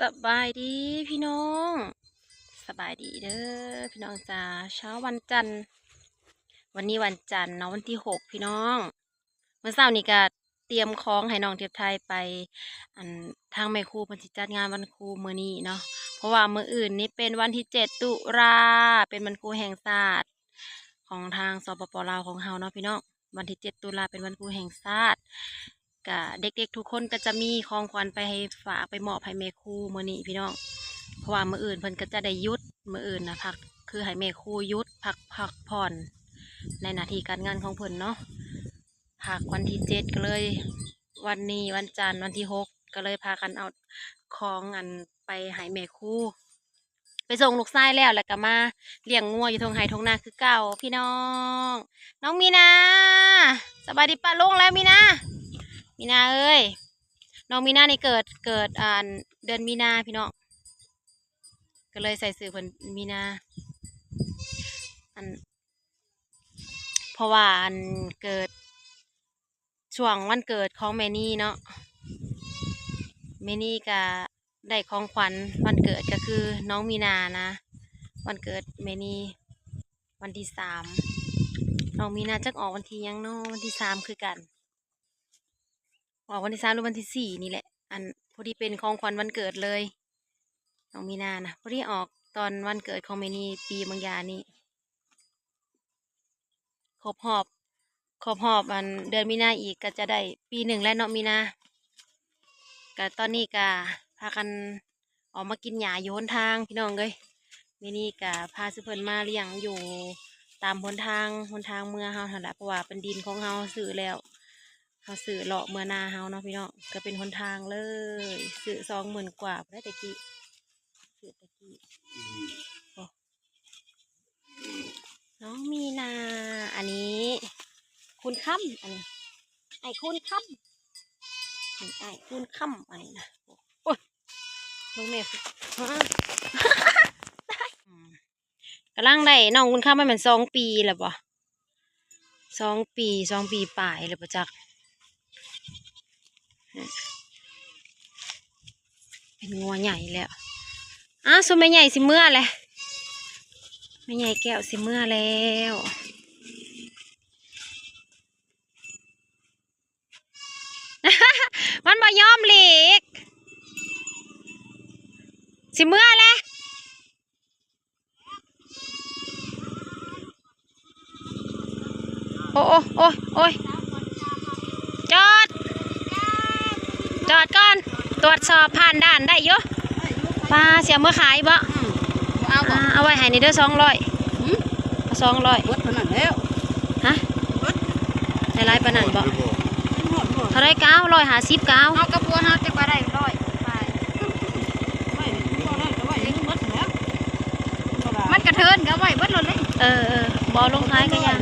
ສະບາຍດີພີ່ນ້ອງ ສະບາຍດີເດີພີ່ນ້ອງຈ້າ ເຊົ້າວັນຈັນ ວັນນີ້ວັນຈັນເນາະ ວັນທີຫົກພີ່ນ້ອງ ມື້ເຊົ້ານີ້ກະຕຽມຂອງໃຫ້ນ້ອງທຽບໄທໄປ ອັນ ທາງແມ່ຄູເພິ່ນຊິຈັດງານວັນຄູມື້ນີ້ເນາະ ເພາະວ່າມື້ອື່ນນີ້ເປັນວັນທີເຈັດຕຸລາ ເປັນວັນຄູແຫ່ງຊາດຂອງທາງ ສປປ ລາວ ຂອງເຮົາເນາະພີ່ນ້ອງ. ວັນທີເຈັດຕຸລາເປັນວັນຄູແຫ່ງຊາດ ກະເດັກໆທຸກຄົນກະຈະມີຂອງຂວັນໄປໃຫ້ຝາກ ໄປມອບໃຫ້ແມ່ຄູມື້ນີ້ພີ່ນ້ອງ ເພາະວ່າມື້ອື່ນເພິ່ນກະຈະໄດ້ຢຸດ ມື້ອື່ນນະພັກ ຄືໃຫ້ແມ່ຄູຢຸດ ພັກ ພັກຜ່ອນໃນໜ້າທີ່ການງານຂອງເພິ່ນເນາະ ພັກວັນທີເຈັດ ກະເລີຍ ວັນນີ້ວັນຈັນ ວັນທີຫົກ ກະເລີຍພາກັນເອົາຂອງ ອັນ ໄປໃຫ້ແມ່ຄູ. ໄປສົ່ງລູກຊາຍແລ້ວ ແລ້ວກະມາລ້ຽງງົວຢູ່ທົ່ງໄຮ່ທົ່ງນາຄືເກົ່າພີ່ນ້ອງ. ນ້ອງມີນາ ສະບາຍດີປ້າລຸງແລ້ວມີນາ ມີນາເອີຍ ນ້ອງມີນານີ້ເກີດ ເກີດ ອັນ ເດືອນມີນາພີ່ນ້ອງ ກະເລີຍໃສ່ຊື່ເພິ່ນມີນາ ອັນ ເພາະວ່າ ອັນ ເກີດ ຊ່ວງວັນເກີດຂອງແມ່ນີເນາະ ແມ່ນີກະໄດ້ຂອງຂວັນວັນເກີດ ກະຄືນ້ອງມີນານະ ວັນເກີດແມ່ນີວັນທີສາມ ນ້ອງມີນາຈັກອອກວັນທີຫຍັງເນາະ ວັນທີສາມຄືກັນ ອອກວັນທີສາມ ຫຼື ວັນທີສີ່ນີ້ແຫຼະ ອັນ ພໍດີເປັນຂອງຂວັນວັນເກີດເລີຍ ນ້ອງມີນານະ ພໍດີອອກຕອນວັນເກີດຂອງແມ່ນີປີບາງຢ່ານີ້ ຄົບຮອບ ຄົບຮອບ ອັນ ເດືອນມີນາອີກກະຈະໄດ້ປີໜຶ່ງແລ້ວເນາະ ມີນາ ກະຕອນນີ້ກະພາກັນອອກມາກິນຫຍ້າຢູ່ຫົນທາງພີ່ນ້ອງເອີຍ ມີນີ້ກະພາຊື່ເພິ່ນມາລ້ຽງຢູ່ຕາມຫົນທາງ ຫົນທາງເມືອເຮົາຫັ້ນລະ ເພາະວ່າເປັນດິນຂອງເຮົາ ຊື້ແລ້ວ ເຮົາຊື້ເລາະເມືອນາເຮົາເນາະພີ່ນ້ອງ ກະເປັນຫົນທາງເລີຍ ຊື້ສອງໝື່ນກວ່າພຸ້ນໃດ໋ແຕ່ກີ້ ຊື້ແຕ່ກີ້ ອືມ ໂອ້ ນ້ອງມີນາ ອັນນີ້ຄູນຄຳ ອັນນີ້ອ້າຍຄູນຄຳ ນີ້ອ້າຍຄູນຄຳ ອັນນີ້ນະ ໂອ້ຍ ເບິ່ງແມ່ ຮະ ອືມ ກຳລັງໄດ້ ນ້ອງບຸນຄຳມັນແມ່ນສອງປີແລ້ວບໍ່ ສອງປີ ສອງປີປາຍແລ້ວບໍ່ຈັກ ເປັນງົວໃຫຍ່ແລ້ວ ອ້າວ ຊຸມແມ່ໃຫຍ່ຊິເມືອແຫຼະ ແມ່ໃຫຍ່ແກ້ວຊິເມືອແລ້ວ ມັນບໍ່ຍອມຫຼີກ ຊິເມືອແຫຼະ ໂອ້ ໂອ້ ໂອ້ຍ ໂອ້ຍ ຈອດ ຈອດກ່ອນ ຕວດສອບຜ່ານດ່ານໄດ້ຢູ່ ປາ ຊິເອົາເມືອຂາຍບໍ່? ອືມ ເອົາບໍ່? ອ່າ ເອົາໄວ້ໃຫ້ນີ້ເດີ ສອງຮ້ອຍ ຫື? ເອົາສອງຮ້ອຍ ເບິດເທົ່ານັ້ນແລ້ວ ຮະ? ເບິດ ໄດ້ຫຼາຍປານນັ້ນບໍ່? ເທົ່າໃດກະເອົາ ຮ້ອຍຫ້າສິບກະເອົາ ເຮົາກັບຜົວເຮົາຈັກວ່າໄດ້ຮ້ອຍປາຍ ໄວ້ ບໍ່ໄດ້ກະໄວ້ໃຫ້ມັນເບິດຫັ້ນແຫຼະ ມັນກະເທີນກະໄວ້ເບິດໂລດເລີຍ ເອີ ເອີ ບໍ່ລົງຂາຍກະຢ່າ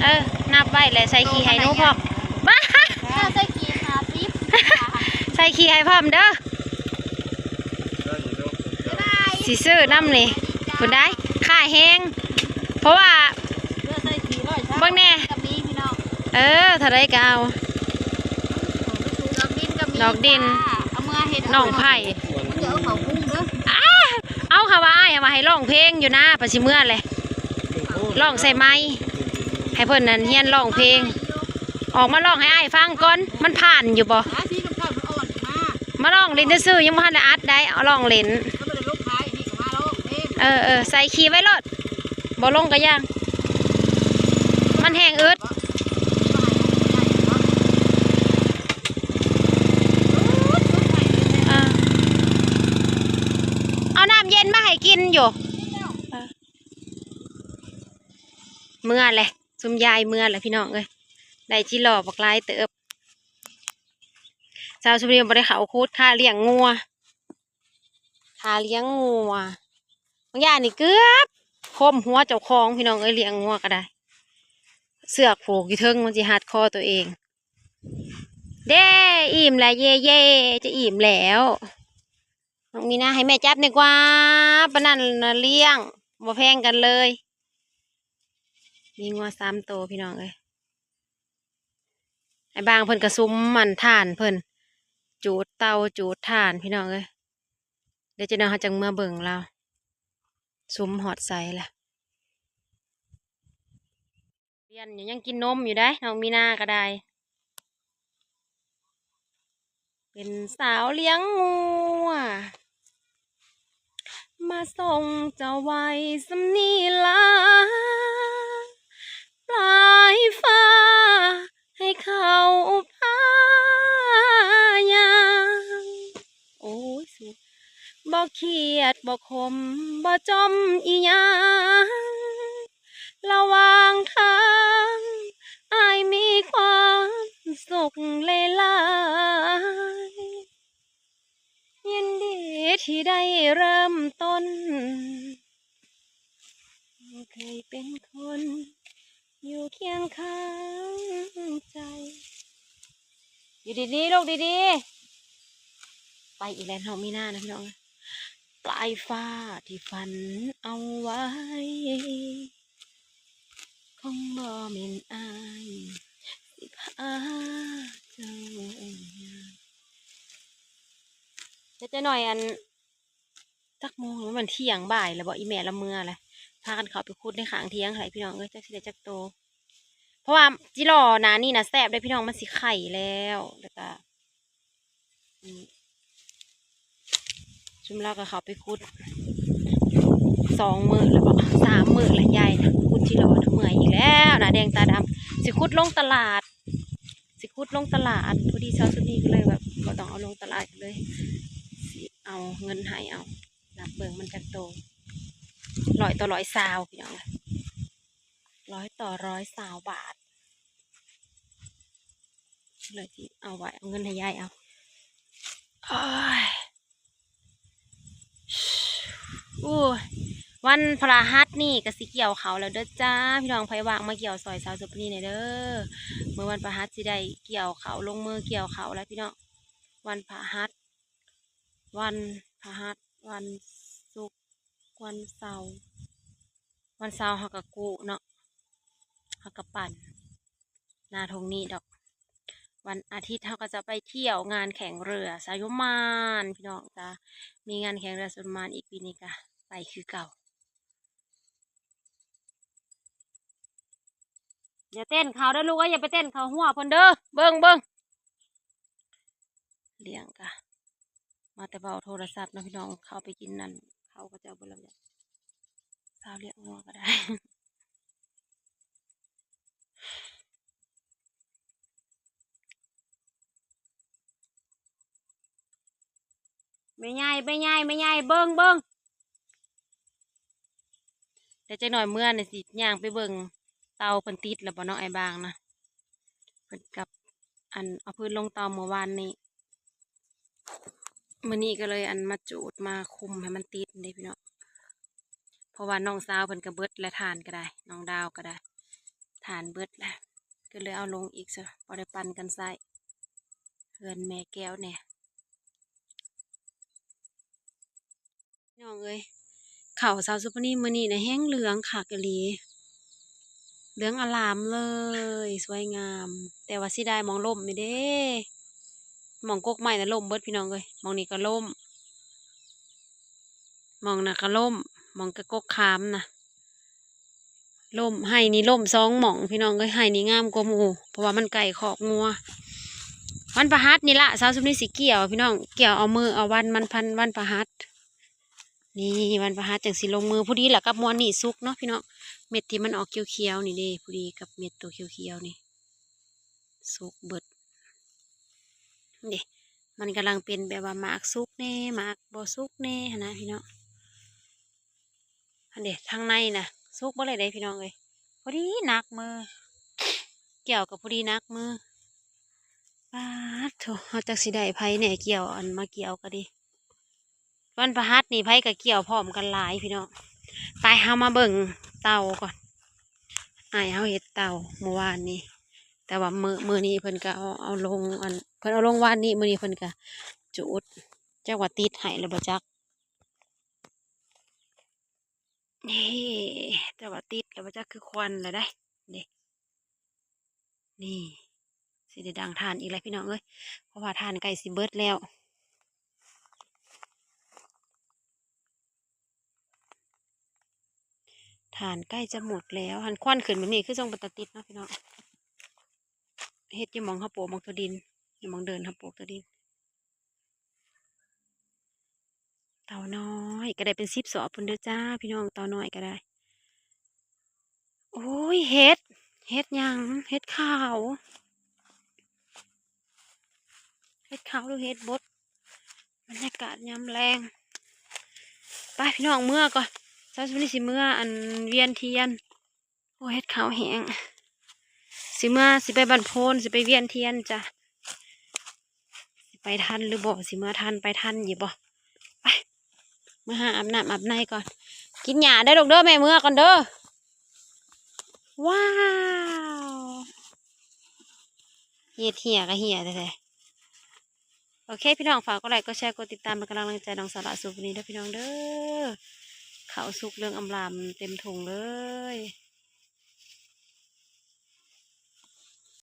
ເອີ ນັບໄວ້ແຫຼະ ໃສ່ຂີ້ໃຫ້ໜູພ້ອມ ບ້າ ເຈົ້າໃສ່ຂີ້ຫ້າສິບ ໃສ່ຂີ້ໃຫ້ພ້ອມເດີ ຊິຊື້ນຳນີ້ ພຸ້ນໄດ໋ ຄ່າແຮງ ເພາະວ່າ ເບິ່ງແດ່ ກະມີພີ່ນ້ອງ ເອີ ເທົ່າໃດກະເອົາ ດອກດິນກະມີ ດອກດິນ ເອົາເມືອເຮັດ ນ້ອງໄຜ່ ມັນຈະເອົາເຂົ້າປຸງເດີ ອ້າ ເອົາ ເຂົາວ່າອ້າຍວ່າໃຫ້ຮ້ອງເພງຢູ່ນາ ປະຊິເມືອແຫຼະ ຮ້ອງໃສ່ໄມ ໃຫ້ເພິ່ນນັ້ນຮຽນຮ້ອງເພງ ອອກມາຮ້ອງໃຫ້ອ້າຍຟັງກ່ອນ ມັນຜ່ານຢູ່ບໍ່? ມາລອງຫຼິ້ນຊື່ໆ ຍັງບໍ່ທັນໄດ້ອັດໄດ໋ ເອົາລອງຫຼິ້ນ ເອີໆ ໃສ່ຄີໄວ້ໂລດ ບໍ່ລົງກະຢ່າງ ມັນແຮງອຶດ ເອົານ້ຳເຢັນມາໃຫ້ກິນຢູ່ ເມືອແຫຼະ ຊຸມຍາຍເມືອແຫຼະພີ່ນ້ອງເອີຍ ໄດ້ຈິຫຼໍ່ບັກຫຼາຍເຕີບ ເຊົ້າຊຸມນີ້ບໍ່ໄດ້ເຂົ້າຂຸດ ຄາລ້ຽງງົວ ຄາລ້ຽງງົວ ບາງຢ່າງນີ້ເກືອບຄົມຫົວເຈົ້າຂອງພີ່ນ້ອງເອີຍ ລ້ຽງງົວກະໄດ້ ເຊືອກຜູກຢູ່ເທິງ ມັນຊິຮັດຄໍໂຕເອງ ເດ້ ອີ່ມແລ້ວ ເຢໆ ຈະອີ່ມແລ້ວ ນ້ອງມີນາ ໃຫ້ແມ່ຈັບດີກວ່າ ປານນັ້ນນະລ້ຽງ ບໍ່ແພງກັນເລີຍ ມີງົວສາມໂຕພີ່ນ້ອງເອີຍ ອ້າຍບາງເພິ່ນກະສຸມອັນຖ່ານເພິ່ນ ຈູດເຕົາຈູດຖ່ານພີ່ນ້ອງເອີຍ ດຽວຈັກໜ່ອຍເຮົາຈັ່ງເມືອເບິ່ງລາວ ສຸມຮອດໃສລະ. ລຽນຢູ່ ຍັງກິນນົມຢູ່ເດ້ ນ້ອງມີນາກໍໄດ້. ເປັນສາວລ້ຽງງົວ ມາສົ່ງເຈົ້າໄວ້ສ່ຳນີ້ລາ ປາຍຟ້າໃຫ້ເຂົາພາຍ່າງ. ໂອ້ຍ ບໍ່ຄຽດບໍ່ຂົມບໍ່ຈົ່ມອີ່ຫຍັງ ລະຫວ່າງທາງອ້າຍມີຄວາມສຸກຫຼາຍໆ ຍິນດີທີ່ໄດ້ເລີ່ມຕົ້ນ ເຄີຍເປັນຄົນຢູ່ຄຽງຂ້າງໃຈ. ຢູ່ດີໆ ລູກ ດີໆ. ໄປອີກແລ້ວ ນ້ອງມີນານະພີ່ນ້ອງ. ປາຍຟ້າທີ່ຝັນເອົາໄວ້ ຄົງບໍ່ແມ່ນອ້າຍຊິພາເຈົ້າຍ່າງ. ດຽວຈັກໜ່ອຍ ອັນ ຈັກໂມງແລ້ວ ມັນທ່ຽງບ່າຍແລ້ວບໍ? ອີ່ແມ່ລະເມືອແລ້ວ ພາກັນເຂົ້າໄປຂຸດໃນຂ້າງຖຽງຫັ້ນແຫຼະ ພີ່ນ້ອງເອີຍ ຈັກຊິໄດ້ຈັກໂຕ. ເພາະວ່າຈິລໍໜ້ານີ້ນະແຊບເດ້ພີ່ນ້ອງ ມັນຊິໄຂ່ແລ້ວ ແລ້ວກະ ອືມ ຊຸມລາວກໍເຂົ້າໄປຂຸດສອງມື້ແລ້ວບໍ ສາມມື້ແລ້ວ ຍາຍນະ ຂຸດຈິລໍນະ ເມື່ອຍອີກແລ້ວ ໜ້າແດງຕາດຳ. ຊິຂຸດລົງຕະຫຼາດ ຊິຂຸດລົງຕະຫຼາດ ພໍດີສາວສຸນີກໍເລີຍແບບບໍ່ຕ້ອງເອົາລົງຕະຫຼາດ ກໍເລີຍຊິເອົາເງິນໃຫ້ເອົາ. ນັບເບິ່ງມັນຈັກໂຕ ຮ້ອຍຕໍ່ຮ້ອຍຊາວ ພີ່ນ້ອງ ຮ້ອຍຕໍ່ຮ້ອຍຊາວບາດ ເລີຍຊິເອົາໄວ້ ເອົາເງິນໃຫ້ຍາຍເອົາ. ໂອ້ຍ ໂອ້ຍ ວັນພະລະຫັດນີ້ກໍຊິກ່ຽວເຂົ້າແລ້ວເດີ້ຈ້າ ພີ່ນ້ອງ ໃຜວ່າງມາກ່ຽວຊ່ອຍສາວສຸພະນີແດ່ເດີ້. ມື້ວັນພະຫັດຊິໄດ້ກ່ຽວເຂົ້າ ລົງມືກ່ຽວເຂົ້າແລ້ວ ພີ່ນ້ອງ. ວັນພະຫັດ ວັນພະຫັດ ວັນສຸກ ວັນເສົາ ວັນເສົາເຮົາກະກູ້ເນາະ ເຮົາກະປັ່ນໜ້າທົ່ງນີ້ດອກ. ວັນອາທິດເຮົາກະຈະໄປທ່ຽວງານແຂ່ງເຮືອສາວຍົມມານ ພີ່ນ້ອງ ຈະມີງານແຂ່ງເຮືອສາວຍົມມານອີກ ປີນີ້ກະໄປຄືເກົ່າ. ຢ່າເຕັ້ນເຂົາເດີ້ລູກເອີຍ ຢ່າໄປເຕັ້ນເຂົາຫົວເພິ່ນເດີ້. ເບິ່ງ ເບິ່ງ ລ້ຽງກະມາແຕ່ເວົ້າໂທລະສັບເນາະ ພີ່ນ້ອງ. ເຂົ້າໄປກິນນັ້ນ ເຂົາເຂົາເຈົ້າເບິດແລ້ວ ສາວລ້ຽງງົວກໍໄດ້. ແມ່ໃຫຍ່ ແມ່ໃຫຍ່ ແມ່ໃຫຍ່ ເບິ່ງ ເບິ່ງ. ແຕ່ຈັກໜ້ອຍເມືອນີ້ຊິຍ່າງໄປເບິ່ງເຕົາເພິ່ນຕິດແລ້ວບໍ່ເນາະ ອ້າຍບາງນະ. ເພິ່ນກັບອັນເອົາຟືນລົງເຕົາມື້ວານນີ້ ມື້ນີ້ກໍເລີຍອັນມາຈູດມາຄຸມໃຫ້ມັນຕິດເດ້ພີ່ນ້ອງ. ເພາະວ່ານ້ອງສາວເພິ່ນກໍເບິດແລ້ວ ຖ່ານກໍໄດ້ ນ້ອງດາວກໍໄດ້ ຖ່ານເບິດແລ້ວ ກໍເລີຍເອົາລົງອີກຊະ ພໍໄດ້ປັ່ນກັນໃຊ້ ເຮືອນແມ່ແກ້ວແດ່. ພີ່ນ້ອງເອີຍ ເຂົ້າສາວສຸພະນີມື້ນີ້ນະແຮງເຫຼືອງຄັກອີ່ຫຼີ ເຫຼືອງອາລາມເລີຍ ສວຍງາມ. ແຕ່ວ່າເສຍດາຍໝ່ອງລົ້ມນີ້ເດ້ ໝ່ອງກົກໄມ້ນະລົ້ມເບິດ ພີ່ນ້ອງເອີຍ. ໝ່ອງນີ້ກໍລົ້ມ ໝ່ອງນັ້ນກໍລົ້ມ ໝ່ອງກະກົກຂາມນະ ລົ້ມ. ໄຮ່ນີ້ລົ້ມສອງໝ່ອງ ພີ່ນ້ອງເອີຍ ໄຮ່ນີ້ງາມກວ່າໝູ່ ເພາະວ່າມັນໃກ້ຄອກງົວ. ວັນພະຫັດນີ້ລະ ສາວສຸພະນີຊິກ່ຽວ ພີ່ນ້ອງ ກ່ຽວເອົາມື້ເອົາວັນມັນພັນ ວັນພະຫັດ. ນີ້ ວັນພະຫັດຈັ່ງຊິລົງມື. ພໍດີລະກັບມ່ວນນີ້ສຸກເນາະ ພີ່ນ້ອງ ເມັດທີ່ມັນອອກຂຽວໆນີ້ເດ້ ພໍດີກັບເມັດໂຕຂຽວໆນີ້ ສຸກເບິດເດ້. ມັນກຳລັງເປັນແບບວ່າໝາກສຸກແດ່ ໝາກບໍ່ສຸກແດ່ຫັ້ນນະ ພີ່ນ້ອງ. ຫັ້ນເດ້ ທາງໃນນະສຸກເບິດເລີຍເດ້ ພີ່ນ້ອງເອີຍ ພໍດີໜັກມື ກ່ຽວກໍພໍດີໜັກມື. ປາດໂທ້ ເຮົາຈັກຊິໄດ້ໃຜແດ່ກ່ຽວ ອັນມາກ່ຽວກໍດີ. ວັນພະຫັດນີ້ໃຜກໍກ່ຽວພ້ອມກັນຫຼາຍ ພີ່ນ້ອງ. ໄປ ເຮົາມາເບິ່ງເຕົາກ່ອນ ອ້າຍເຮົາເຮັດເຕົາມື້ວານນີ້ ແຕ່ວ່າມື້ ມື້ນີ້ເພິ່ນກໍເອົາ ເອົາລົງ ອັນ ເພິ່ນເອົາລົງວານນີ້ ມື້ນີ້ເພິ່ນກໍຈູດ ຈັກວ່າຕິດໃຫ້ແລ້ວບໍ່ຈັກ. ນີ້ ແຕ່ວ່າຕິດແລ້ວວ່າຈັກ ຄືຄວັນແລ້ວໄດ໋ ນີ້ ນີ້ ຊິໄດ້ດັງຖ່ານອີກແລ້ວ ພີ່ນ້ອງເອີຍ ເພາະວ່າຖ່ານໃກ້ຊິເບິດແລ້ວ. ถ่านใกล้จะหมดแล้ว หั้นควันขึ้นแบบนี้คือส่งเป็นตาติดเนาะพี่น้อง เฮ็ดอยู่หม่องเฮาปลูกหมากถั่วดิน อยู่หม่องเดินเฮาปลูกถั่วดิน เต่าน้อยก็ได้เป็นสิบสอบพุ้นเด้อจ้า พี่น้อง เต่าน้อยก็ได้ โอ้ย เห็ด เห็ดหยัง เห็ดขาว เห็ดขาวหรือเห็ดบด บรรยากาศยามแลง ไปพี่น้อง เมือก่อน สาวสุนีสิเมืออันเวียนเทียน โอ้ย เห็ดขาวแห้ง สิเมือ สิไปบ้านโพน สิไปเวียนเทียนจ้ะ สิไปทันหรือบ่ สิเมือทัน ไปทันอยู่บ่ ไป เมือหาอาบน้ำอาบในก่อน กินหญ้าได้อลูกเด้อ แม่เมือก่อนเด้อ ว้าว เห็ดเหี่ยก็เหี่ยแท้ๆ โอเค พี่น้อง ฝากกดไลค์ กดแชร์ กดติดตาม เป็นกำลังใจน้องสาวหลาสู่ผู้นี้เด้อพี่น้องเด้อ ข้าวสุกเหลืองอำลามเต็มถุงเลย